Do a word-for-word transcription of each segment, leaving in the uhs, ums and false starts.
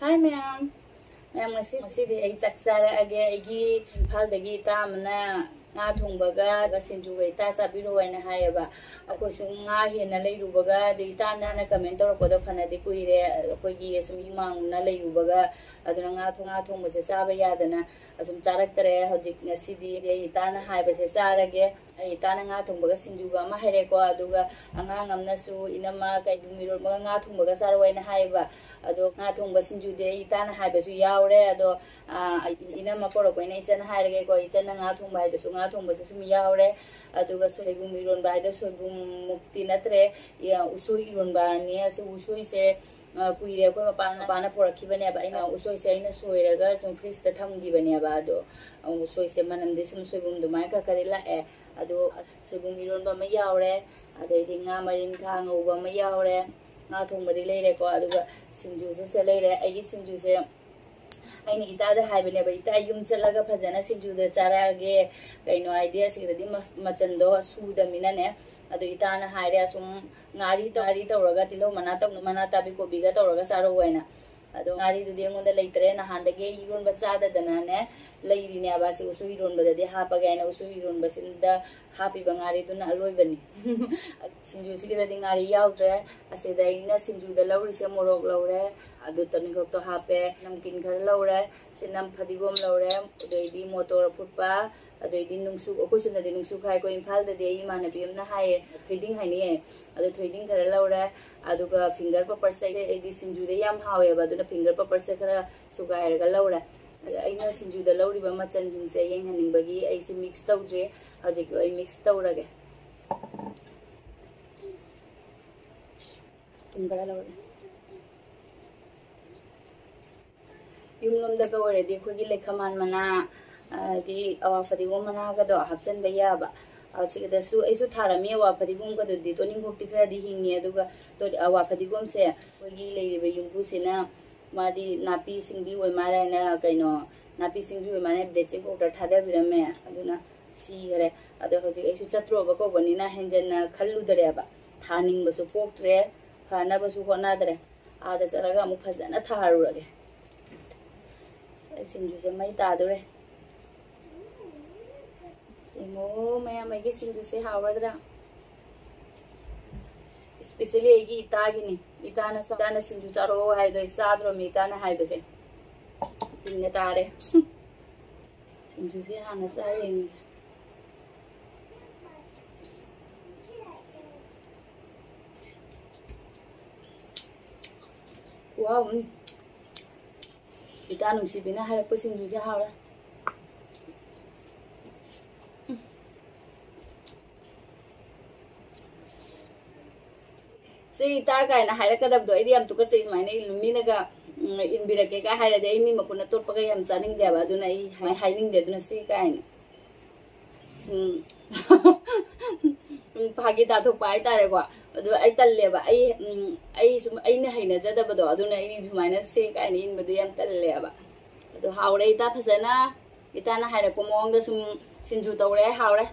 ꯍꯥꯏ ꯃꯌꯥꯝ, ꯃꯌꯥꯝ ꯉꯁꯤ, ꯉꯁꯤꯗꯤ ꯑꯩ ꯆꯥꯛ ꯆꯥꯔꯛꯑꯒꯦ꯫ ꯑꯩꯒꯤ ꯏꯝꯐꯥꯜꯗꯒꯤ ꯏꯇꯥ ꯑꯃꯅ ꯉꯥ ꯊꯣꯡꯕꯒ ꯁꯤꯡꯖꯨꯒ ꯏꯇꯥ ꯆꯥꯕꯤꯔꯣ ꯍꯥꯏꯅ ꯍꯥꯏꯌꯦꯕ꯫ ꯑꯩꯈꯣꯏꯁꯨ ꯉꯥ ꯍꯦꯟꯅ ꯂꯩꯔꯨꯕꯒ, ꯑꯗꯨ ꯏꯇꯥꯅ ꯀꯃꯦꯟ ꯇꯧꯔꯛꯄꯗꯣ ꯐꯅꯗꯤ ꯀꯨꯏꯔꯦ, ꯑꯩꯈꯣꯏꯒꯤ ꯁꯨꯝ ꯏꯃꯥꯡꯅ ꯂꯩꯔꯨꯕꯒ, ꯑꯗꯨꯅ ꯉꯥ ꯊꯣꯡ-, ꯉꯥ ꯊꯣꯡꯕꯁꯦ ꯆꯥꯕ ꯌꯥꯗꯅ ꯑꯁꯨꯝ ꯆꯥꯔꯛꯇꯔꯦ꯫ ꯍꯧꯖꯤꯛ ꯉꯁꯤꯗꯤ ꯑꯩ ꯏꯇꯥꯅ ꯍꯥꯏꯕꯁꯦ ꯆꯥꯔꯒꯦ꯫ ꯑꯩ ꯏꯇꯥꯅ ꯉꯥ ꯊꯣꯡꯕꯒ ꯁꯤꯡꯖꯨꯒ ꯑꯃ ꯍꯥꯏꯔꯦꯀꯣ, ꯑꯗꯨꯒ ꯑꯉꯥꯡ ꯑꯃꯅꯁꯨ, "ꯏꯅꯝꯃ, ꯀꯩꯒꯨꯝ ꯏꯔꯣꯟꯕꯒ ꯉꯥ ꯊꯣꯡꯕꯒ ꯆꯥꯔꯣ" ꯍꯥꯏꯅ ꯍꯥꯏꯌꯦꯕ꯫ ꯑꯗꯣ ꯉꯥ ꯊꯣꯡꯕ ꯁꯤꯡꯖꯨꯗꯤ ꯑꯩ ꯏꯇꯥꯅ ꯍꯥꯏꯕꯁꯨ ꯌꯥꯎꯔꯦ꯫ ꯑꯗꯣ, ꯑꯥ, ꯏꯅꯝꯃ ꯀꯧꯔꯛꯄꯅꯤꯅ ꯏꯆꯟ ꯍꯥꯏꯔꯒꯦꯀꯣ, ꯏꯆꯟꯅ ꯉꯥ ꯊꯣꯡꯕ ꯍꯥꯏꯗꯨꯁꯨ, ꯉꯥ ꯊꯣꯡꯕꯁꯨ ꯁꯨꯝ ꯌꯥꯎꯔꯦ꯫ ꯑꯗꯨꯒ ꯁꯣꯏꯕꯨꯝ ꯏꯔꯣꯟꯕ ꯍꯥꯏꯗꯣ ꯁꯣꯏꯕꯨꯝꯃꯨꯛꯇꯤ ꯅꯠꯇ꯭ꯔꯦ, ꯏ-, ꯎꯁꯣꯏ ꯏꯔꯣꯟꯕꯅꯤ꯫ ꯑꯁꯤ ꯎꯁꯣꯏꯁꯦ, ꯑ, ꯀꯨꯏꯔꯦ, ꯑꯩꯈꯣꯏ ꯃꯄꯥꯅ, ꯃꯄꯥꯅ ꯄꯨꯔꯛꯈꯤꯕꯅꯦꯕ꯫ ꯑꯩꯅ ꯎꯁꯣꯏꯁꯦ ꯑꯩꯅ ꯁꯣꯏꯔꯒ ꯁꯨꯝ ꯐ꯭ꯔꯤꯖꯇ ꯊꯝꯈꯤꯕꯅꯦꯕ꯫ ꯑꯗꯣ ꯎꯁꯣꯏꯁꯦ ꯃꯅꯝꯗꯤ ꯁꯨꯝ ꯁꯣꯏꯕꯨꯝ ꯑꯗꯨꯃꯥꯏꯅ ꯈꯔ ꯈꯔꯗꯤ ꯂꯥꯛꯑꯦ꯫ ꯑꯗꯣ ꯁꯣꯏꯕꯨꯝ ꯏꯔꯣꯟꯕ ꯑꯃ ꯌꯥꯎꯔꯦ, ꯑꯗꯩꯗꯤ ꯉꯥ ꯃꯔꯤꯟꯈꯥ ꯉꯧꯕ ꯑꯃ ꯌꯥꯎꯔꯦ, ꯉꯥ ꯊꯣꯡꯕꯗꯤ ꯂꯩꯔꯦꯀꯣ, ꯑꯗꯨꯒ ꯁꯤꯡꯖꯨꯁꯦ ꯁꯦ ꯂꯩꯔꯦ꯫ ꯑꯩꯒꯤ ꯁꯤꯡꯖꯨꯁꯦ ꯑꯩꯅ ꯏꯇꯥꯗ ꯍꯥꯏꯕꯅꯦꯕ, "ꯏꯇꯥ, ꯌꯨꯝ ꯆꯠꯂꯒ ꯐꯖꯅ ꯁꯤꯡꯖꯨꯗ ꯆꯥꯔꯛꯑꯒꯦ, ꯀꯩꯅꯣ ꯍꯥꯏꯗꯤ ꯑꯁꯤꯗꯗꯤ ꯃꯁ-, ꯃꯆꯟꯗꯣ ꯁꯨꯗꯃꯤꯅꯅꯦ"꯫ ꯑꯗꯣ ꯏꯇꯥꯅ ꯍꯥꯏꯔꯦ, "ꯑꯁꯨꯝ ꯉꯥꯔꯤ ꯇꯧ-, ꯉꯥꯔꯤ ꯇꯧꯔꯒ ꯇꯤꯜꯍꯧ ꯃꯅꯥ ꯇꯧ-, ꯃꯅꯥ ꯇꯥꯕꯤ ꯀꯣꯕꯤꯒ ꯇꯧꯔꯒ ꯆꯥꯔꯛꯑꯣ" ꯍꯥꯏꯅ꯫ ꯑꯗꯣ ꯉꯥꯔꯤꯗꯨꯗꯤ ꯑꯩꯉꯣꯟꯗ ꯂꯩꯇ꯭ꯔꯦ, ꯅꯍꯥꯟꯗꯒꯤ ꯑꯩ ꯏꯔꯣꯟꯕ ꯆꯥꯗꯗꯅꯅꯦ ꯂꯩꯔꯤꯅꯦꯕ꯫ ꯑꯁꯤ ꯎꯁꯣꯏ ꯏꯔꯣꯟꯕꯗꯗꯤ ꯍꯥꯞꯄꯒꯦ ꯍꯥꯏꯅ ꯎꯁꯣꯏ ꯏꯔꯣꯟꯕꯁꯤꯗ ꯍꯥꯞꯄꯤꯕ ꯉꯥꯔꯤꯗꯨꯅ ꯑꯂꯣꯏꯕꯅꯤ꯫ ꯁꯤꯡꯖꯨꯁꯤꯒꯤꯗꯗꯤ ꯉꯥꯔꯤ ꯌꯥꯎꯗ꯭ꯔꯦ꯫ ꯑꯁꯤꯗ ꯑꯩꯅ ꯁꯤꯡꯖꯨꯗ ꯂꯧꯔꯤꯁꯦ ꯃꯣꯔꯣꯛ ꯂꯧꯔꯦ, ꯑꯗꯨ ꯇꯣꯅꯤꯡꯈꯣꯛꯇꯣ ꯍꯥꯞꯄꯦ, ꯅꯝꯀꯤꯟ ꯈꯔ ꯂꯧꯔꯦ, ꯆꯅꯝ ꯐꯗꯤꯒꯣꯝ ꯂꯧꯔꯦ, ꯑꯗꯩꯗꯤ ꯃꯣꯇꯣꯔ ꯑꯐꯨꯠꯄ, ꯑꯗꯩꯗꯤ ꯅꯨꯡꯁꯨꯛ, ꯑꯩꯈꯣꯏ ꯁꯤꯗꯗꯤ ꯅꯨꯡꯁꯨꯛ ꯍꯥꯏꯀꯣ, ꯏꯝꯐꯥꯜꯗꯗꯤ ꯑꯩ ꯏꯃꯥꯟꯅꯕꯤ ꯑꯃꯅ ꯍꯥꯏꯌꯦ, ꯊꯣꯏꯗꯤꯡ ꯍꯥꯏꯅꯩꯌꯦ꯫ ꯑꯗꯣ ꯊꯣꯏꯗꯤꯡ ꯈꯔ ꯂꯧꯔꯦ, ꯑꯗꯨꯒ ꯐꯤꯡꯒꯔ ꯄꯄꯔꯁꯦ ꯑꯩꯗꯤ ꯁꯤꯡꯖꯨꯗ ꯌꯥꯝ ꯍꯥꯎꯋꯦꯕ, ꯑꯗꯨꯅ ꯐꯤꯡꯒꯔ ꯄꯄꯔꯁꯦ ꯈꯔ ꯁꯨꯒꯥꯏꯔꯒ ꯂꯧꯔꯦ꯫ ꯑꯗ ꯑꯩꯅ ꯁꯤꯡꯖꯨꯗ ꯂꯧꯔꯤꯕ ꯃꯆꯜꯁꯤꯡꯁꯦ ꯌꯦꯡꯍꯟꯅꯤꯡꯕꯒꯤ ꯑꯩꯁꯦ ꯃꯤꯛꯁ ꯇꯧꯗ꯭ꯔꯤ꯫ ꯍꯧꯖꯤꯛ ꯑꯩ ꯃꯤꯛꯁ ꯇꯧꯔꯒꯦ꯫ ꯊꯨꯝ ꯈꯔ ꯂꯧꯔꯒꯦ꯫ ꯌꯨꯝꯂꯣꯝꯗꯒ ꯑꯣꯏꯔꯗꯤ ꯑꯩꯈꯣꯏꯒꯤ ꯂꯩꯈꯃꯥꯟ ꯃꯅꯥ, ꯑꯗꯒꯤ ꯑꯋꯥ ꯐꯗꯤꯒꯣꯝ ꯃꯅꯥꯒꯗꯣ ꯍꯥꯞꯆꯤꯟꯕ ꯌꯥꯕ꯫ ꯑ, ꯁꯤꯗꯁꯨ ꯑꯩꯁꯨ ꯊꯥꯔꯝꯃꯤ ꯑꯋꯥ ꯐꯗꯤꯒꯣꯝꯒꯗꯨꯗꯤ, ꯇꯣꯅꯤꯡꯈꯣꯛꯇꯤ ꯈꯔꯗꯤ ꯍꯤꯡꯉꯤ꯫ ꯑꯗꯨꯒ ꯇꯣ-, ꯑꯋꯥ ꯐꯗꯤꯒꯣꯝꯁꯦ ꯑꯩꯈꯣꯏꯒꯤ ꯂꯩꯔꯤꯕ ꯌꯨꯝꯕꯨꯁꯤꯅ ꯃꯥꯗꯤ ꯅꯥꯄꯤ ꯁꯤꯡꯕꯤ ꯑꯣꯏ ꯃꯥꯜꯂꯦ ꯍꯥꯏꯅ, ꯀꯩꯅꯣ, ꯅꯥꯄꯤ ꯁꯤꯡꯕꯤ ꯑꯣꯏ ꯃꯥꯜꯂꯦ, ꯕ꯭ꯂꯤꯆꯤꯡ ꯄꯥꯎꯗꯔ ꯊꯥꯗꯕꯤꯔꯝꯃꯦ, ꯑꯗꯨꯅ ꯁꯤꯈꯔꯦ꯫ ꯑꯗꯣ ꯍꯧꯖꯤꯛ ꯑꯩꯁꯨ ꯆꯠꯇ꯭ꯔꯣꯕ ꯀꯧꯕꯅꯤꯅ ꯍꯦꯟꯖꯟꯅ ꯈꯜꯂꯨꯗ꯭ꯔꯦꯕ, ꯊꯥꯅꯤꯡꯕꯁꯨ ꯄꯣꯛꯇ꯭ꯔꯦ, ꯐꯅꯕꯁꯨ ꯍꯣꯠꯅꯗ꯭ꯔꯦ꯫ ꯑꯥꯗ ꯆꯠꯂꯒ ꯑꯃꯨꯛ ꯐꯖꯅ ꯊꯥꯔꯨꯔꯒꯦ꯫ ꯁꯤꯡꯖꯨꯁꯦ ꯃꯩ ꯇꯥꯗꯣꯔꯦ꯫ ꯌꯦꯡꯉꯣ ꯃꯌꯥꯝ, ꯑꯩꯒꯤ ꯁꯤꯡꯖꯨꯁꯦ ꯍꯥꯎꯔꯗ꯭ꯔꯥ? Especially ꯑꯩꯒꯤ ꯏꯇꯥꯒꯤꯅꯤ꯫ ꯏꯇꯥꯅ ꯆꯥ-, ꯏꯇꯥꯅ ꯁꯤꯡꯖꯨ ꯆꯥꯔꯛꯑꯣ ꯍꯥꯏꯗꯣ ꯑꯩ ꯆꯥꯗ꯭ꯔꯣꯃꯤ, ꯏꯇꯥꯅ ꯍꯥꯏꯕꯁꯦ꯫ ꯇꯤꯟꯒ ꯇꯥꯔꯦ꯫ ꯁꯤꯡꯖꯨꯁꯦ ꯍꯥꯟꯅ ꯆꯥ ꯌꯦꯡꯒꯦ꯫ ꯋꯥꯎ, ꯎꯝ꯫ ꯏꯇꯥ ꯅꯨꯡꯁꯤꯕꯤꯅ ꯍꯥꯏꯔꯛꯄ ꯁꯤꯡꯖꯨꯁꯦ ꯍꯥꯎꯔꯦ꯫ ꯎꯝ꯫ ꯁꯤ ꯏꯇꯥ ꯀꯥꯏꯅ ꯍꯥꯏꯔꯛꯀꯗꯕꯗꯣ ꯑꯩꯗꯤ ꯌꯥꯝ ꯇꯨꯀꯠꯆꯩ꯫ ꯁꯨꯃꯥꯏꯅ ꯏꯜ-, ꯃꯤꯅꯒ, ꯎꯝ, ꯏꯟꯕꯤꯔꯛꯀꯦꯒ ꯍꯥꯏꯔꯗꯤ ꯑꯩ ꯃꯤ ꯃꯈꯨꯠꯅ ꯇꯣꯠꯄꯒ ꯌꯥꯝ ꯆꯥꯅꯤꯡꯗꯦꯕ꯫ ꯑꯗꯨꯅ ꯑꯩ ꯍꯥꯏ-, ꯍꯥꯏꯅꯤꯡꯗꯦ꯫ ꯑꯗꯨꯅ ꯁꯤ ꯀꯥꯏꯅ ꯁꯨꯝ ꯎꯝ, ꯐꯥꯒꯤ ꯇꯥꯊꯣꯛꯄ ꯍꯥꯏꯇꯥꯔꯦꯀꯣ꯫ ꯑꯗꯨ ꯑꯩ ꯇꯜꯂꯦꯕ꯫ ꯑꯩ, ꯎꯝ, ꯑꯩ ꯁꯨꯝ ꯑꯩꯅ ꯍꯩꯅꯖꯗꯕꯗꯣ, ꯑꯗꯨꯅ ꯑꯩ ꯁꯨꯃꯥꯏꯅ ꯁꯦ ꯀꯥꯏꯅ ꯏꯟꯕꯗꯣ ꯌꯥꯝ ꯇꯜꯂꯦꯕ꯫ ꯑꯗꯣ ꯍꯥꯎꯔꯦ ꯏꯇꯥ, ꯐꯖꯅ ꯏꯇꯥꯅ ꯍꯥꯏꯔꯛꯄ ꯃꯑꯣꯡꯗ ꯁꯨꯝ ꯁꯤꯡꯖꯨ ꯇꯧꯔꯦ, ꯍꯥꯎꯔꯦ꯫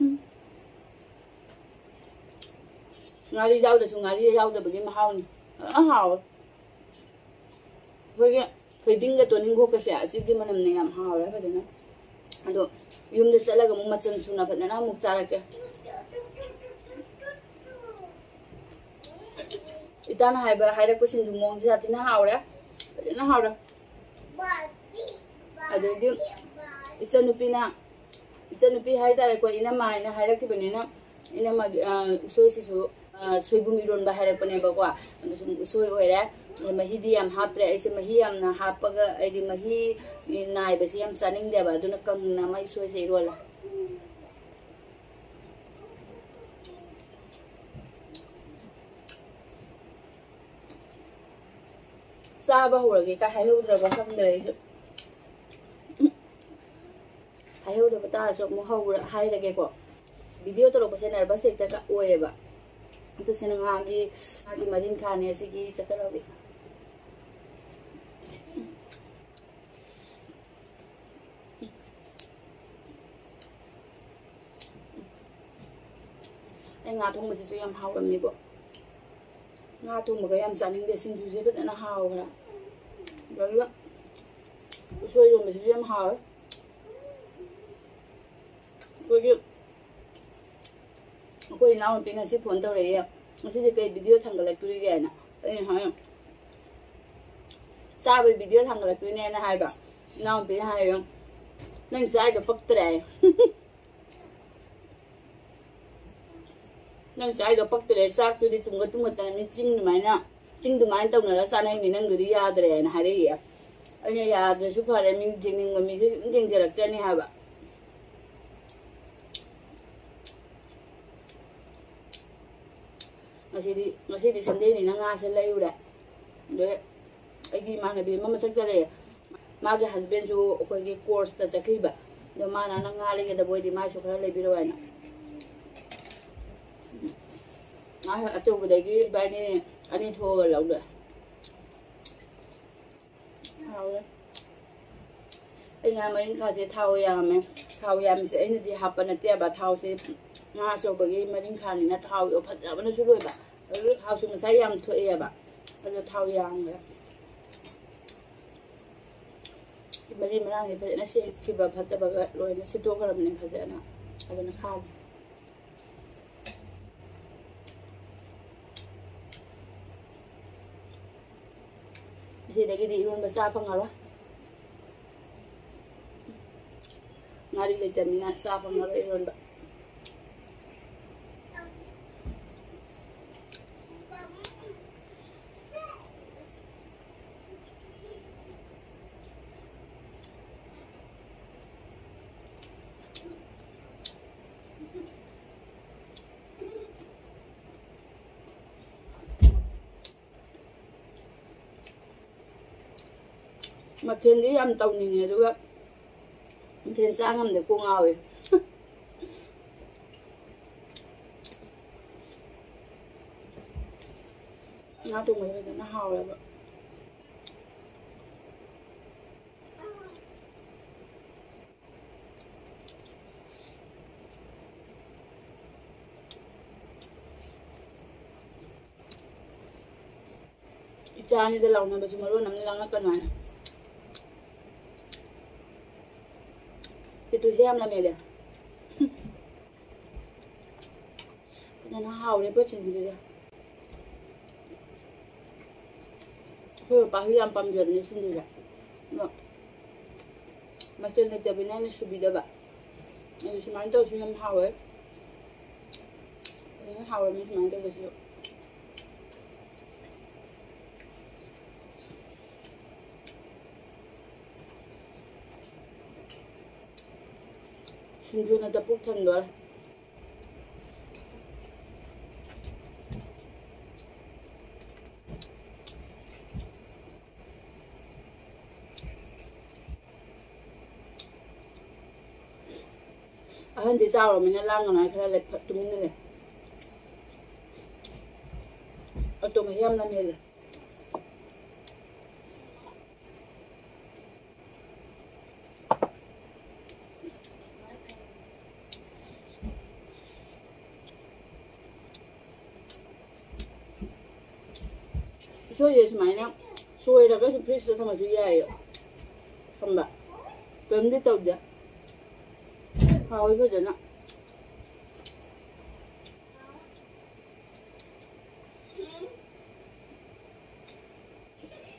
ꯎꯝ꯫ ꯉꯥꯔꯤ ꯌꯥꯎꯗꯁꯨ ꯉꯥꯔꯤ ꯌꯥꯎꯗꯕꯒꯤ ꯃꯍꯥꯎꯅꯤ꯫ ꯐꯖꯅ ꯍꯥꯎꯋꯦ꯫ ꯑꯩꯈꯣꯏꯒꯤ ꯊꯣꯏꯗꯤꯡꯒ ꯇꯣꯅꯤꯡꯈꯣꯛꯀꯁꯦ ꯑꯁꯤꯒꯤ ꯃꯅꯝꯅ ꯌꯥꯝ ꯍꯥꯎꯔꯦ ꯐꯖꯅ꯫ ꯑꯗꯣ ꯌꯨꯝꯗ ꯆꯠꯂꯒ ꯑꯃꯨꯛ ꯃꯆꯜ ꯁꯨꯅ ꯐꯖꯅ ꯑꯃꯨꯛ ꯆꯥꯔꯛꯀꯦ꯫ ꯏꯇꯥꯅ ꯍꯥꯏꯕ, ꯍꯥꯏꯔꯛꯄ ꯁꯤꯡꯖꯨ ꯃꯑꯣꯡꯁꯦ ꯌꯥꯝ ꯊꯤꯅ ꯍꯥꯎꯔꯦ, ꯐꯖꯅ ꯍꯥꯎꯔꯦ꯫ ꯑꯗꯩꯗꯤ ꯏꯆꯟꯅꯨꯄꯤꯅ, ꯏꯆꯟꯅꯨꯄꯤ ꯍꯥꯏꯇꯥꯔꯦꯀꯣ, ꯏꯅꯝꯃ ꯍꯥꯏꯅ ꯍꯥꯏꯔꯛꯈꯤꯕꯅꯤꯅ, ꯏꯅꯝꯃꯒꯤ, ꯑ, ꯎꯁꯣꯏꯁꯤꯁꯨ, ꯑ, ꯁꯣꯏꯕꯨꯝ ꯏꯔꯣꯟꯕ ꯍꯥꯏꯔꯛꯄꯅꯦꯕꯀꯣ꯫ ꯑꯗꯨ ꯁꯨꯝ ꯎꯁꯣꯏ ꯑꯣꯏꯔꯦ꯫ ꯑꯗ ꯃꯍꯤꯗꯤ ꯌꯥꯝ ꯍꯥꯞꯇ꯭ꯔꯦ꯫ ꯑꯩꯁꯦ ꯃꯍꯤ ꯌꯥꯝꯅ ꯍꯥꯞꯄꯒ, ꯑꯩꯗꯤ ꯃꯍꯤ ꯅꯥꯏꯕꯁꯦ ꯌꯥꯝ ꯆꯥꯅꯤꯡꯗꯦꯕ꯫ ꯑꯗꯨꯅ ꯀꯪꯅ ꯑꯃ ꯎꯁꯣꯏꯁꯦ ꯏꯔꯣꯜꯂꯦ꯫ ꯆꯥꯕ ꯍꯧꯔꯒꯦ ꯀꯥꯏ ꯍꯥꯏꯍꯧꯗ꯭ꯔꯕ ꯈꯪꯗ꯭ꯔꯦ ꯑꯩꯁꯨ꯫ ꯍꯥꯏꯍꯧꯗꯕ ꯇꯥꯔꯁꯨ ꯑꯃꯨꯛ ꯍꯧꯔ-, ꯍꯥꯏꯔꯒꯦꯀꯣ꯫ Video ꯇꯧꯔꯛꯄꯁꯦ nervous ꯍꯦꯛꯇ ꯀ-, ꯑꯣꯏꯌꯦꯕ꯫ ꯑꯗꯨ ꯁꯤꯅ ꯉꯥꯒꯤ, ꯉꯥꯒꯤ ꯃꯔꯤꯟꯈꯥꯅꯦ ꯑꯁꯤꯒꯤ ꯆꯠꯀꯗꯧꯕꯤ꯫ ꯑꯩ ꯉꯥ ꯊꯣꯡꯕꯁꯤꯁꯨ ꯌꯥꯝ ꯍꯥꯎꯔꯝꯃꯤꯕꯣ꯫ ꯉꯥ ꯊꯣꯡꯕꯒ ꯌꯥꯝ ꯆꯥꯅꯤꯡꯗꯦ, ꯁꯤꯡꯖꯨꯁꯦ ꯐꯖꯅ ꯍꯥꯎꯈ꯭ꯔꯦ꯫ ꯑꯗꯨꯒ ꯎꯁꯣꯏ ꯏꯔꯣꯝꯕꯁꯤꯁꯨ ꯌꯥꯝ ꯍꯥꯎꯋꯦ꯫ ꯑꯩꯈꯣꯏꯒꯤ ꯑꯩꯈꯣꯏ ꯏꯅꯥꯎꯅꯨꯄꯤ ꯉꯁꯤ ꯐꯣꯟ ꯇꯧꯔꯛꯑꯦ, "ꯉꯁꯤꯗꯤ ꯀꯩ ꯚꯤꯗꯤꯑꯣ ꯊꯥꯡꯒꯠꯂꯛꯇꯣꯔꯤꯒꯦ?" ꯍꯥꯏꯅ꯫ ꯑꯩꯅ ꯍꯥꯏ, "ꯆꯥꯕꯩ ꯚꯤꯗꯤꯑꯣ ꯊꯥꯡꯒꯠꯂꯛꯇꯣꯏꯅꯦꯅ" ꯍꯥꯏꯕ꯫ ꯏꯅꯥꯎꯅꯨꯄꯤꯅ ꯍꯥꯏꯌꯦ, "ꯅꯪ ꯆꯥꯏꯗꯣ ꯄꯛꯇ꯭ꯔꯦ" ꯍꯥꯏ꯫ "ꯅꯪ ꯆꯥꯏꯗꯣ ꯄꯛꯇ꯭ꯔꯦ, ꯆꯥꯛꯇꯨꯗꯤ ꯇꯨꯝꯒ ꯇꯨꯝꯒꯠꯇꯅ ꯃꯤ ꯆꯤꯡ ꯑꯗꯨꯃꯥꯏꯅ, ꯆꯤꯡ ꯑꯗꯨꯃꯥꯏꯅ ꯇꯧꯅꯔ ꯆꯥꯅꯩꯅꯤ, ꯅꯪꯗꯨꯗꯤ ꯌꯥꯗ꯭ꯔꯦꯅ" ꯍꯥꯏꯔꯛꯏꯌꯦ꯫ ꯑꯩꯅ, "ꯌꯥꯗ꯭ꯔꯁꯨ ꯐꯔꯦ, ꯃꯤ ꯌꯦꯡꯅꯤꯡꯕ ꯃꯤꯁꯨ ꯑꯗꯨꯝ ꯌꯦꯡꯖꯔꯛꯆꯅꯤ" ꯍꯥꯏꯕ꯫ ꯉꯁꯤꯗꯤ, ꯉꯁꯤꯗꯤ ꯁꯟꯗꯦꯅꯤꯅ ꯉꯥꯁꯦ ꯂꯩꯔꯨꯔꯦ꯫ ꯑꯗꯩ ꯑꯩꯒꯤ ꯏꯃꯥꯟꯅꯕꯤ ꯑꯃ ꯃꯁꯛ ꯆꯠꯂꯛꯑꯦ, ꯃꯥꯒꯤ ꯍꯁꯕꯦꯟꯁꯨ ꯑꯩꯈꯣꯏꯒꯤ ꯀꯣꯔꯁꯇ ꯆꯠꯈꯤꯕ꯫ ꯑꯗꯣ ꯃꯥꯅ, "ꯅꯪ ꯉꯥ ꯂꯩꯒꯗꯕ ꯑꯣꯏꯗꯤ ꯃꯥꯏꯁꯨ ꯈꯔ ꯂꯩꯕꯤꯔꯛꯑꯣ" ꯍꯥꯏꯅ꯫ ꯉꯥ ꯑꯆꯧꯕꯗꯒꯤ ꯏꯕꯥꯅꯤ ꯑꯅꯤ ꯊꯣꯛꯑꯒ ꯂꯧꯔꯦ꯫ ꯍꯥꯎꯔꯦ꯫ ꯑꯩ ꯉꯥ ꯃꯔꯤꯡꯈꯥꯁꯦ ꯊꯥꯎ ꯌꯥꯝꯃꯦ꯫ ꯊꯥꯎ ꯌꯥꯝꯃꯤꯁꯦ ꯑꯩꯅꯗꯤ ꯍꯥꯞꯄ ꯅꯠꯇꯦꯕ꯫ ꯊꯥꯎꯁꯦ ꯉꯥ ꯑꯆꯧꯕꯒꯤ ꯃꯔꯤꯡꯈꯥꯅꯤꯅ ꯊꯥꯎꯗꯣ ꯐꯖꯕꯅꯁꯨ ꯂꯣꯏꯕ꯫ ꯑꯗꯨ ꯊꯥꯎꯁꯨ ꯉꯁꯥꯏ ꯌꯥꯝ ꯊꯣꯛꯑꯦꯕ꯫ ꯑꯗꯣ ꯊꯥꯎ ꯌꯥꯝꯈ꯭ꯔꯦ꯫ ꯃꯔꯤ ꯃꯔꯥꯡꯁꯦ ꯐꯖꯅ ꯁꯦꯠꯈꯤꯕ ꯐꯠꯇꯕꯒ ꯂꯣꯏꯅ ꯁꯤꯠꯇꯣꯛꯈ꯭ꯔꯕꯅꯦ ꯐꯖꯅ꯫ ꯑꯗꯨꯅ ꯈꯥꯗꯦ꯫ ꯑꯁꯤꯗꯒꯤꯗꯤ ꯏꯔꯣꯟꯕ ꯆꯥ ꯐꯪꯉꯔꯣꯏ꯫ ꯉꯥꯔꯤ ꯂꯩꯇꯕꯅꯤꯅ ꯆꯥ ꯐꯪꯉꯔꯣꯏ ꯏꯔꯣꯟꯕ꯫ ꯃꯊꯦꯜꯗꯤ ꯌꯥꯝ ꯇꯧꯅꯤꯡꯉꯦ, ꯑꯗꯨꯒ ꯃꯊꯦꯜ ꯆꯥ ꯉꯝꯗꯦ, ꯀꯣꯛ ꯉꯥꯎꯋꯦ꯫ ꯉꯥ ꯊꯣꯡꯕꯁꯦ ꯐꯖꯅ ꯍꯥꯎꯋꯦꯕ꯫ ꯏꯆꯥ ꯑꯅꯤꯗ ꯂꯥꯎꯅꯕꯁꯨ ꯃꯔꯣꯟ ꯑꯃ ꯂꯥꯡꯉꯛꯀꯅꯨ ꯍꯥꯏ꯫ ꯁꯤꯡꯖꯨꯁꯦ ꯌꯥꯝ ꯂꯝꯍꯦꯜꯂꯦ꯫ ꯐꯖꯅ ꯍꯥꯎꯔꯦ ꯄꯣꯠꯁꯤꯡꯁꯤꯗꯤ꯫ ꯑꯩꯈꯣꯏ ꯃꯄꯥꯁꯨ ꯌꯥꯝ ꯄꯥꯝꯖꯕꯅꯦ ꯁꯤꯡꯖꯨꯁꯦ꯫ ꯑꯗꯣ ꯃꯆꯜ ꯂꯩꯇꯕꯅꯤꯅ ꯑꯩꯅ ꯁꯨꯕꯤꯗꯕ꯫ ꯑꯗꯨ ꯁꯨꯃꯥꯏꯅ ꯇꯧꯔꯁꯨ ꯌꯥꯝ ꯍꯥꯎꯋꯦ꯫ ꯐꯖꯅ ꯍꯥꯎꯔꯝꯃꯦ ꯁꯨꯃꯥꯏꯅ ꯇꯧꯕꯁꯤꯁꯨ꯫ ꯁꯤꯡꯖꯨꯅꯇ ꯄꯨꯛ ꯊꯟꯗꯣꯔꯦ꯫ ꯑꯍꯟꯗꯤ ꯆꯥꯎꯔꯃꯤꯅ ꯂꯥꯡꯒꯅꯨ ꯍꯥꯏ ꯈꯔ ꯂꯩ-, ꯇꯨꯃꯤꯟꯅ ꯂꯩ꯫ ꯑꯇꯣꯝꯕꯁꯦ ꯌꯥꯝ ꯂꯝ ꯍꯦꯜꯂꯦ꯫ ꯎꯁꯣꯏꯁꯦ ꯁꯨꯃꯥꯏꯅ ꯁꯣꯏꯔꯒꯁꯨ ꯐ꯭ꯔꯤꯖꯇ ꯊꯝꯃꯁꯨ ꯌꯥꯏꯌꯦ꯫ ꯊꯝꯕ ꯀꯔꯤꯝꯗꯤ ꯇꯧꯗꯦ꯫ ꯍꯥꯎꯋꯤ ꯐꯖꯅ꯫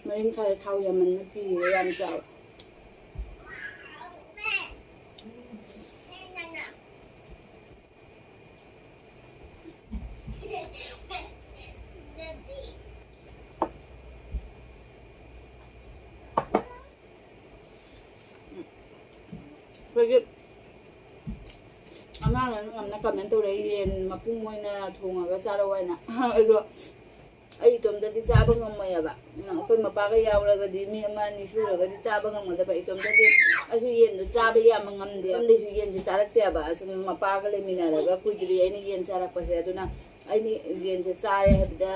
ꯃꯔꯤꯡꯈꯥꯗ ꯊꯥꯎ ꯌꯥꯝꯃꯟꯅ ꯀꯤꯔꯦ ꯌꯥꯝ ꯆꯥꯕ꯫ ꯑꯩꯈꯣꯏꯒꯤ ꯑꯉꯥꯡ ꯑꯃꯅ ꯀꯃꯦꯟ ꯇꯧꯔꯛꯑꯦ, ꯌꯦꯟ ꯃꯄꯨꯝ ꯑꯣꯏꯅ ꯊꯣꯡꯉꯒ ꯆꯥꯔꯛꯑꯣ ꯍꯥꯏꯅ꯫ ꯑꯗꯣ ꯑꯩ ꯏꯇꯣꯝꯇꯗꯤ ꯆꯥꯕ ꯉꯝꯃꯣꯏꯑꯕ꯫ ꯑꯩꯈꯣꯏ ꯃꯄꯥꯒ ꯌꯥꯎꯔꯒꯗꯤ ꯃꯤ ꯑꯃ ꯑꯅꯤ ꯁꯨꯔꯒꯗꯤ ꯆꯥꯕ ꯉꯝꯒꯗꯕ꯫ ꯏꯇꯣꯝꯇꯗꯤ ꯑꯩꯁꯨ ꯌꯦꯟꯗꯣ ꯆꯥꯕ ꯌꯥꯝꯕ ꯉꯝꯗꯦ꯫ ꯌꯨꯝꯗꯩꯁꯨ ꯌꯦꯟꯁꯦ ꯆꯥꯔꯛꯇꯦꯕ꯫ ꯑꯁꯨꯝ ꯃꯄꯥꯒ ꯂꯩꯃꯤꯟꯅꯔꯒ ꯀꯨꯏꯗ꯭ꯔꯤ ꯑꯩꯅ ꯌꯦꯟ ꯆꯥꯔꯛꯄꯁꯦ꯫ ꯑꯗꯨꯅ ꯑꯩꯅ ꯌꯦꯟꯁꯦ ꯆꯥꯔꯦ ꯍꯥꯏꯕꯗ,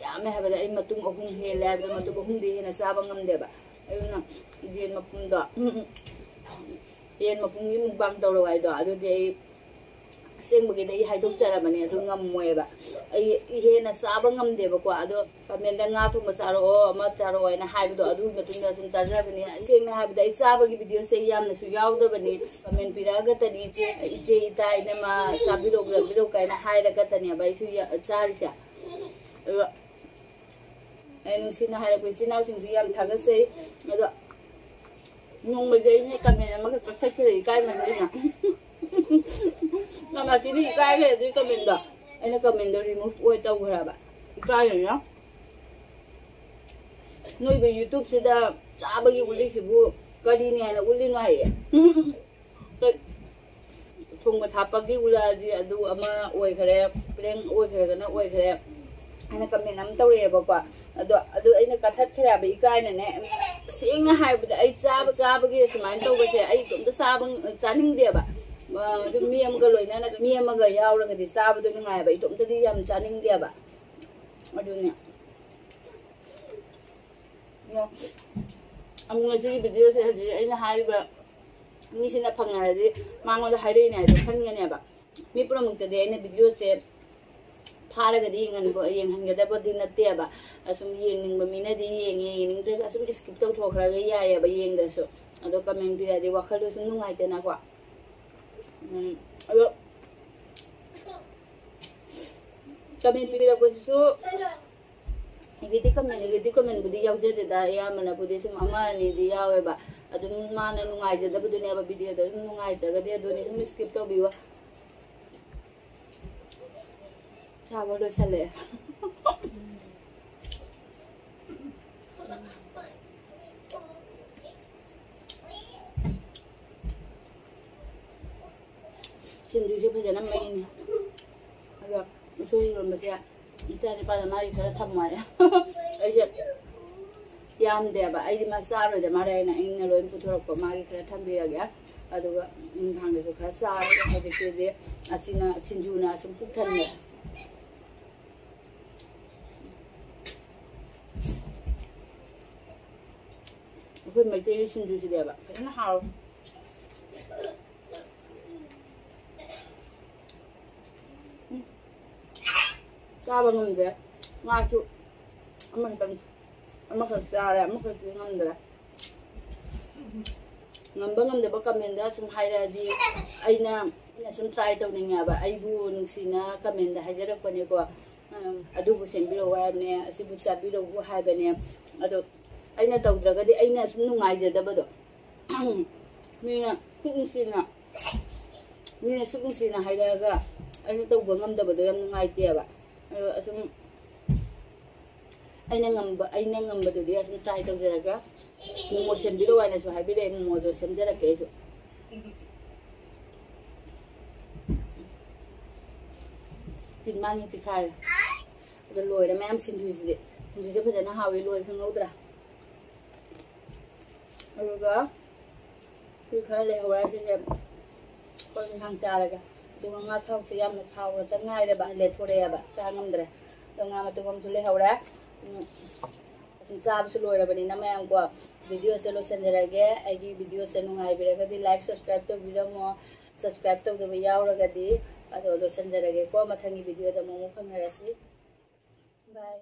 ꯌꯥꯝꯃꯦ ꯍꯥꯏꯕꯗ ꯑꯩ ꯃꯇꯨꯝ ꯑꯍꯨꯝ ꯍꯦꯜꯂꯦ ꯍꯥꯏꯕꯗ ꯃꯇꯨꯝ ꯑꯍꯨꯝꯗꯤ ꯍꯦꯟꯅ ꯆꯥꯕ ꯉꯝꯗꯦꯕ꯫ ꯑꯗꯨꯅ ꯌꯦꯟ ꯃꯄꯨꯝꯗꯣ, ꯎꯝ, ꯎꯝ, ꯌꯦꯟ ꯃꯄꯨꯝꯒꯤ ꯃꯨꯛꯕꯥꯡ ꯇꯧꯔꯣ ꯍꯥꯏꯗꯣ, ꯑꯗꯨꯗꯤ ꯑꯩ ꯑꯁꯦꯡꯕꯒꯤꯗꯤ ꯑꯩ ꯍꯥꯏꯗꯣꯛꯆꯔꯕꯅꯦ, ꯑꯗꯨ ꯉꯝꯃꯣꯏꯕ꯫ ꯑꯩ ꯍꯦꯟꯅ ꯆꯥꯕ ꯉꯝꯗꯦꯕꯀꯣ꯫ ꯑꯗꯣ ꯀꯃꯦꯟꯗ "ꯉꯥ ꯊꯣꯡꯕ ꯆꯥꯔꯛꯑꯣ, ꯑꯃ ꯆꯥꯔꯛꯑꯣ" ꯍꯥꯏꯅ ꯍꯥꯏꯕꯗꯣ, ꯑꯗꯨꯒꯤ ꯃꯇꯨꯡꯗ ꯁꯨꯝ ꯆꯥꯖꯕꯅꯦ꯫ ꯁꯦꯡꯅ ꯍꯥꯏꯕꯗ, ꯑꯩ ꯆꯥꯕꯒꯤ ꯚꯤꯗꯤꯑꯣꯁꯦ ꯌꯥꯝꯅꯁꯨ ꯌꯥꯎꯗꯕꯅꯤ꯫ ꯀꯃꯦꯟ ꯄꯤꯔꯛꯑꯒ ꯇꯅꯤ, "ꯏꯆꯦ, ꯏꯆꯦ, ꯏꯇꯥ, ꯏꯅꯝꯃ, ꯆꯥꯕꯤꯔꯛꯎ, ꯆꯥꯕꯤꯔꯛꯎ" ꯀꯥꯏꯅ ꯍꯥꯏꯔꯒ ꯇꯅꯦꯕ ꯑꯩꯁꯨ ꯌꯥ-, ꯆꯥꯔꯤꯁꯦ꯫ ꯑꯗꯣ ꯑꯩ ꯅꯨꯡꯁꯤꯅ ꯍꯥꯏꯔꯛꯄ ꯏꯆꯤꯟ ꯏꯅꯥꯎꯁꯤꯡꯁꯨ ꯌꯥꯝ ꯊꯥꯒꯠꯆꯩ꯫ ꯑꯗꯣ ꯅꯣꯡꯃꯗꯤ ꯑꯩꯅ ꯀꯃꯦꯟ ꯑꯃꯈꯛ ꯀꯛꯊꯠꯈ꯭ꯔꯦ, ꯏꯀꯥꯏꯃꯟꯗꯅ꯫ ꯅꯃꯥꯇꯤꯗꯤ ꯏꯀꯥꯏꯈ꯭ꯔꯦ ꯑꯗꯨꯒꯤ ꯀꯃꯦꯟꯗꯣ꯫ ꯑꯩꯅ ꯀꯃꯦꯟꯗꯣ ꯔꯤꯃꯨꯚ ꯑꯣꯏ ꯇꯧꯈ꯭ꯔꯕ꯫ ꯏꯀꯥꯏꯌꯦꯅ꯫ ꯅꯣꯏꯕꯨ ꯌꯨꯇ꯭ꯌꯨꯕꯁꯤꯗ ꯆꯥꯕꯒꯤ ꯎꯠꯂꯤꯁꯤꯕꯨ ꯀꯔꯤꯅꯤ ꯍꯥꯏꯅ ꯎꯠꯂꯤꯅꯣ ꯍꯥꯏꯌꯦ꯫ ꯊꯣꯡꯕ ꯊꯥꯛꯄꯒꯤ ꯎꯠꯂꯛꯑꯗꯤ ꯑꯗꯨ ꯑꯃ ꯑꯣꯏꯈ꯭ꯔꯦ, ꯄ꯭ꯔꯦꯡ ꯑꯣꯏꯈ꯭ꯔꯒꯅ ꯑꯣꯏꯈ꯭ꯔꯦ ꯍꯥꯏꯅ ꯀꯃꯦꯟ ꯑꯃ ꯇꯧꯔꯛꯑꯦꯕꯀꯣ꯫ ꯑꯗꯣ ꯑꯗꯨ ꯑꯩꯅ ꯀꯛꯊꯠꯈ꯭ꯔꯦꯕ ꯏꯀꯥꯏꯅꯅꯦ꯫ ꯁꯦꯡꯅ ꯍꯥꯏꯕꯗ, ꯑꯩ ꯆꯥꯕ, ꯆꯥꯕꯒꯤ ꯁꯨꯃꯥꯏꯅ ꯇꯧꯕꯁꯦ ꯑꯩ ꯏꯇꯣꯝꯇ ꯆꯥꯕ ꯆꯥꯅꯤꯡꯗꯦꯕ꯫ ꯑ, ꯑꯗꯨ ꯃꯤ ꯑꯃꯒ ꯂꯣꯏꯅꯅ, ꯃꯤ ꯑꯃꯒ ꯌꯥꯎꯔꯒꯗꯤ ꯆꯥꯕꯗꯣ ꯅꯨꯡꯉꯥꯏꯑꯕ, ꯏꯇꯣꯝꯇꯗꯤ ꯌꯥꯝ ꯆꯥꯅꯤꯡꯗꯦꯕ꯫ ꯑꯗꯨꯅꯦ꯫ ꯑꯗꯣ ꯑꯃꯨꯛ ꯉꯁꯤꯒꯤ ꯚꯤꯗꯤꯑꯣꯁꯦ ꯍꯧꯖꯤꯛ ꯑꯩꯅ ꯍꯥꯏꯔꯤꯕ ꯃꯤꯁꯤꯅ ꯐꯪꯅꯔꯗꯤ ꯃꯉꯣꯟꯗ ꯍꯥꯏꯔꯛꯏꯅꯦ ꯍꯥꯏꯗꯣ ꯈꯟꯒꯅꯦꯕ꯫ ꯃꯤ ꯄꯨꯝꯅꯃꯛꯇꯗꯤ ꯑꯩꯅ ꯚꯤꯗꯤꯑꯣꯁꯦ ꯊꯥꯔꯒꯗꯤ ꯌꯦꯡꯍꯟꯕ-, ꯌꯦꯡꯍꯟꯒꯗꯕꯗꯤ ꯅꯠꯇꯦꯕ꯫ ꯑꯁꯨꯝ ꯌꯦꯡꯅꯤꯡꯕ ꯃꯤꯅꯗꯤ ꯌꯦꯡꯉꯦ, ꯌꯦꯡꯅꯤꯡꯗ꯭ꯔꯒ ꯑꯁꯨꯝ ꯁ꯭ꯀꯤꯞ ꯇꯧꯊꯣꯛꯈ꯭ꯔꯒ ꯌꯥꯏꯑꯕ ꯌꯦꯡꯗ꯭ꯔꯁꯨ꯫ ꯑꯗꯣ ꯀꯃꯦꯟ ꯄꯤꯔꯛꯑꯗꯤ ꯋꯥꯈꯜꯗꯣ ꯁꯨꯝ ꯅꯨꯡꯉꯥꯏꯇꯦꯅꯀꯣ꯫ ꯎꯝ, ꯑꯗꯣ ꯀꯃꯦꯟ ꯄꯤꯕꯤꯔꯛꯄꯁꯤꯁꯨ negative comment, negative commentꯕꯨꯗꯤ ꯌꯥꯎꯖꯗꯦꯗ, ꯑꯌꯥꯝꯕꯅꯕꯨꯗꯤ ꯁꯨꯝ ꯑꯃ ꯑꯅꯤꯗꯤ ꯌꯥꯎꯋꯦꯕ꯫ ꯑꯗꯨꯝ ꯃꯥꯅ ꯅꯨꯡꯉꯥꯏꯖꯗꯕꯗꯨꯅꯦꯕ, ꯚꯤꯗꯤꯑꯣꯗꯣ ꯑꯗꯨꯝ ꯅꯨꯡꯉꯥꯏꯇ꯭ꯔꯒꯗꯤ ꯑꯗꯨꯅꯤ, ꯑꯗꯨꯝ ꯁ꯭ꯀꯤꯞ ꯇꯧꯕꯤꯌꯣ꯫ ꯆꯥꯕ ꯂꯣꯏꯁꯜꯂꯛꯑꯦ꯫ ꯁꯤꯡꯖꯨꯁꯦ ꯐꯖꯅ ꯃꯩꯅꯦ꯫ ꯑꯗꯣ ꯎꯁꯣꯏ ꯏꯔꯣꯟꯕꯁꯦ ꯏꯆꯥ ꯅꯨꯄꯥꯗ ꯃꯥꯒꯤ ꯈꯔ ꯊꯝꯃꯣ ꯍꯥꯏ꯫ ꯑꯩꯁꯦ ꯌꯥꯝꯗꯦꯕ, ꯑꯩꯗꯤ ꯃꯥ ꯆꯥꯔꯣꯏꯗ ꯃꯥꯜꯂꯦ ꯍꯥꯏꯅ ꯑꯩꯅ ꯂꯣꯏ ꯄꯨꯊꯣꯔꯛꯄ, ꯃꯥꯒꯤ ꯈꯔ ꯊꯝꯕꯤꯔꯒꯦ꯫ ꯑꯗꯨꯒ ꯅꯨꯡꯗꯥꯡꯗꯁꯨ ꯈꯔ ꯆꯥꯔꯒ ꯍꯧꯖꯤꯛꯀꯤꯗꯤ ꯑꯁꯤꯅ, ꯁꯤꯡꯖꯨꯅ ꯑꯁꯨꯝ ꯄꯨꯛ ꯊꯟꯕ꯫ ꯑꯩꯈꯣꯏ ꯃꯩꯇꯩꯒꯤ ꯁꯤꯡꯖꯨꯁꯤꯗꯤꯕ ꯐꯖꯅ ꯍꯥꯎꯋꯦ꯫ ꯆꯥꯕ ꯉꯝꯗ꯭ꯔꯦ꯫ ꯉꯥꯁꯨ ꯑꯃꯈꯛꯇꯪ, ꯑꯃꯈꯛ ꯆꯥꯔꯦ, ꯑꯃꯈꯛꯇꯤ ꯉꯝꯗ꯭ꯔꯦ꯫ ꯉꯝꯕ ꯉꯝꯗꯕ ꯀꯃꯦꯟꯗ ꯁꯨꯝ ꯍꯥꯏꯔꯛꯑꯗꯤ ꯑꯩꯅ, ꯑꯩꯅ ꯁꯨꯝ ꯇ꯭ꯔꯥꯏ ꯇꯧꯅꯤꯡꯉꯦꯕ꯫ ꯑꯩꯕꯨ ꯅꯨꯡꯁꯤꯅ ꯀꯃꯦꯟꯗ ꯍꯥꯏꯖꯔꯛꯄꯅꯦꯀꯣ꯫ ꯎꯝ, ꯑꯗꯨꯕꯨ ꯁꯦꯝꯕꯤꯔꯛꯑꯣ ꯍꯥꯏꯕꯅꯦ, ꯑꯁꯤꯕꯨ ꯆꯥꯕꯤꯔꯛꯑꯣ ꯍꯥꯏꯕꯅꯦ꯫ ꯑꯗꯣ ꯑꯩꯅ ꯇꯧꯗ꯭ꯔꯒꯗꯤ ꯑꯩꯅ ꯁꯨꯝ ꯅꯨꯡꯉꯥꯏꯖꯗꯕꯗꯣ꯫ ꯃꯤꯅ ꯁꯨꯛ ꯅꯨꯡꯁꯤꯅ, ꯃꯤꯅ ꯁꯨꯛ ꯅꯨꯡꯁꯤꯅ ꯍꯥꯏꯔꯛꯑꯒ ꯑꯩꯅ ꯇꯧꯕ ꯉꯝꯗꯕꯗꯣ ꯌꯥꯝ ꯅꯨꯡꯉꯥꯏꯇꯦꯕ꯫ ꯑꯗꯣ ꯑꯁꯨꯝ ꯑꯩꯅ ꯉꯝꯕ, ꯑꯩꯅ ꯉꯝꯕꯗꯨꯗꯤ ꯑꯁꯨꯝ ꯇ꯭ꯔꯥꯏ ꯇꯧꯖꯔꯒ ꯃꯣꯃꯣ ꯁꯦꯝꯕꯤꯔꯛꯑꯣ ꯍꯥꯏꯅꯁꯨ ꯍꯥꯏꯕꯤꯔꯛꯑꯦ꯫ ꯃꯣꯃꯣꯗꯣ ꯁꯦꯝꯖꯔꯛꯀꯦ ꯑꯩꯁꯨ꯫ ꯆꯤꯟꯕꯥꯟꯒꯤ ꯆꯤꯈꯥꯏꯔꯦ꯫ ꯑꯗꯣ ꯂꯣꯏꯔꯦ ꯃꯌꯥꯝ ꯁꯤꯡꯖꯨꯁꯤꯗꯤ꯫ ꯁꯤꯡꯖꯨꯁꯦ ꯐꯖꯅ ꯍꯥꯎꯋꯤ, ꯂꯣꯏ ꯈꯪꯍꯧꯗ꯭ꯔꯥ? ꯑꯗꯨꯒ ꯁꯤ ꯈꯔ ꯂꯩꯍꯧꯔꯦ, ꯁꯤꯁꯦ ꯑꯩꯈꯣꯏ ꯏꯟꯁꯥꯡ ꯆꯥꯔꯒꯦ꯫ ꯑꯗꯨꯒ ꯉꯥ ꯊꯥꯎꯁꯦ ꯌꯥꯝꯅ ꯊꯥꯎ ꯉꯥꯛꯇ ꯉꯥꯏꯔꯦꯕ, ꯂꯦꯊꯣꯔꯛꯑꯦꯕ, ꯆꯥ ꯉꯝꯗ꯭ꯔꯦ꯫ ꯑꯗꯣ ꯉꯥ ꯃꯇꯨꯝ ꯑꯃꯁꯨ ꯂꯩꯍꯧꯔꯦ꯫ ꯎꯝ, ꯑꯁꯨꯝ ꯆꯥꯕꯁꯨ ꯂꯣꯏꯔꯕꯅꯤꯅ ꯃꯌꯥꯝꯀꯣ, ꯚꯤꯗꯤꯑꯣꯁꯦ ꯂꯣꯏꯁꯤꯟꯖꯔꯒꯦ꯫ ꯑꯩꯒꯤ ꯚꯤꯗꯤꯑꯣꯁꯦ ꯅꯨꯡꯉꯥꯏꯕꯤꯔꯒꯗꯤ ꯂꯥꯏꯛ, ꯁꯕꯁꯀ꯭ꯔꯥꯏꯕ ꯇꯧꯕꯤꯔꯝꯃꯣ꯫ ꯁꯕꯁꯀ꯭ꯔꯥꯏꯕ ꯇꯧꯗꯕ ꯌꯥꯎꯔꯒꯗꯤ꯫ ꯑꯗꯣ ꯂꯣꯏꯁꯤꯟꯖꯔꯒꯦꯀꯣ, ꯃꯊꯪꯒꯤ ꯚꯤꯗꯤꯑꯣꯗ ꯑꯃꯨꯛ, ꯑꯃꯨꯛ ꯐꯪꯅꯔꯁꯤ꯫ ꯕꯥꯏ꯫